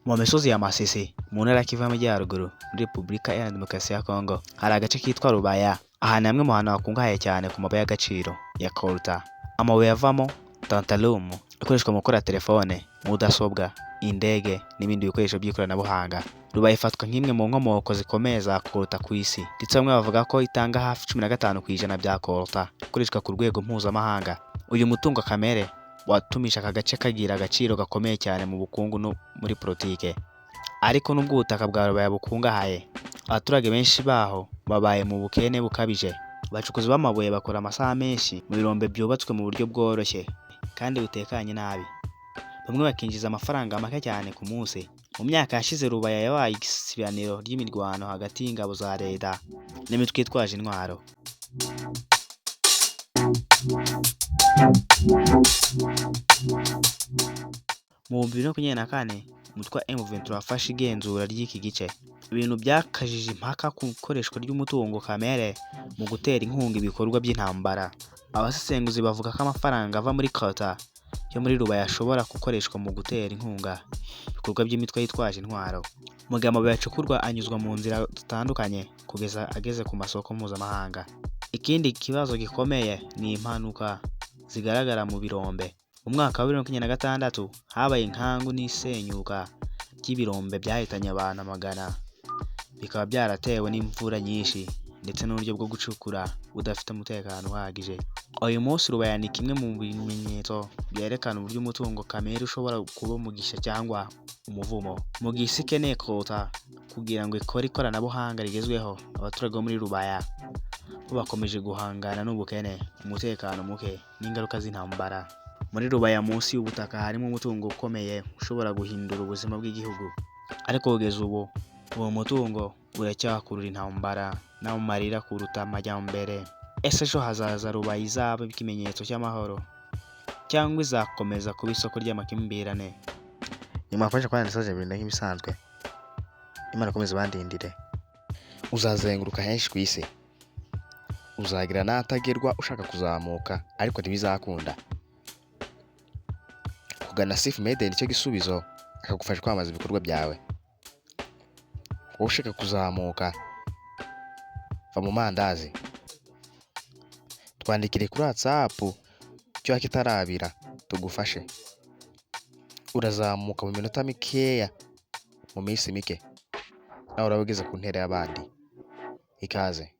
Mu misozi ya Masisi, mu ntara ya Kivu y'Amajyaruguru, muri Repubulika Iharanira Demokarasi ya Kongo, hari agace kitwa Rubaya. Aha ni hamwe mu hantu hakungahaye cyane ku mabuye y'agaciro ya coltan. Amabuye avamo tantalum ikoreshwa mu gukora telefone, mudasobwa, indege n'ibindi bikoresho by'ikoranabuhanga. Rubaya ifatwa nk'imwe mu nkomoko zikomeye za coltan ku isi, ndetse bamwe bavuga ko itanga hafi 15% bya coltan ikoreshwa ku rwego mpuzamahanga. Uyu mutungo kamere watumije aka gace kagira agaciro gakomeye cyane mu bukungu no muri politike. Ariko nubwo ubutaka bwa Rubaya bukungahaye, abaturage benshi baho babaye mu bukene bukabije. Abacukuzi b'amabuye bakora amasaha menshi mu birombe byubatswe mu buryo bworoshye kandi butekanye nabi. Bamwe bakinjiza amafaranga make cyane ku munsi. Mu myaka yashize, Rubaya yabaye isibaniro ry'imirwano hagati y'ingabo za leta n'imitwe yitwaje intwaro. Mu 2024, umutwe wa M23 wafashe igenzura ry'iki gice. Ibintu byakajije impaka ku ikoreshwa ry'umutungo kamere mu gutera inkunga ibikorwa by'intambara. Abasesenguzi bavuga ko amafaranga ava muri coltan yo muri Rubaya ashobora gukoreshwa mu gutera inkunga ibikorwa by'imitwe yitwaje intwaro. Mu gihe amabuye acukurwa, anyuzwa mu nzira zitandukanye kugeza ageze ku masoko mpuzamahanga. Ikindi kibazo gikomeye ni impanuka zigaragara mu birombe. Mu mwaka wa 2026 habaye inkangu n'isenyuka ry'ibirombe byahitanye abantu amagana, bikaba byaratewe n'imvura nyinshi ndetse n'uburyo bwo gucukura budafite umutekano uhagije. Uyu munsi, Rubaya ni kimwe mu bimenyetso byerekana uburyo umutungo kamere ushobora kuba umugisha cyangwa umuvumo. Mu gihe isi ikeneye coltan kugira ngo ikore ikoranabuhanga rigezweho, abaturage bo muri Rubaya bo bakomeje guhangana n'ubukene, umutekano muke n'ingaruka z'intambara. Muri Rubaya, munsi y'ubutaka, harimo umutungo ukomeye ushobora guhindura ubuzima bw'igihugu. Ariko kugeza ubu, uwo mutungo uracyakurura intambara n'amarira kuruta amajyambere. Ese ejo hazaza Rubaya izaba ikimenyetso cy'amahoro cyangwa izakomeza kuba isoko ry'amakimbirane? Nimwafashe kwa message ibintu nk'ibisanzwe. Imana ikomeze ibandindire. Uzazenguruka henshi ku isi, uzagira n'ahatagerwa ushaka kuzamuka, ariko ntibizakunda. Kugana Sifu Made nicyo gisubizo, akagufasha kwamamaza ibikorwa byawe. Wowe ushaka kuzamuka, va mu mandazi, twandikire kuri WhatsApp cyangwa kitarabira tugufashe. Urazamuka mu minota mikeya, mu minsi mike nawe uraba ugeze ku ntera y'abandi. Ikaze.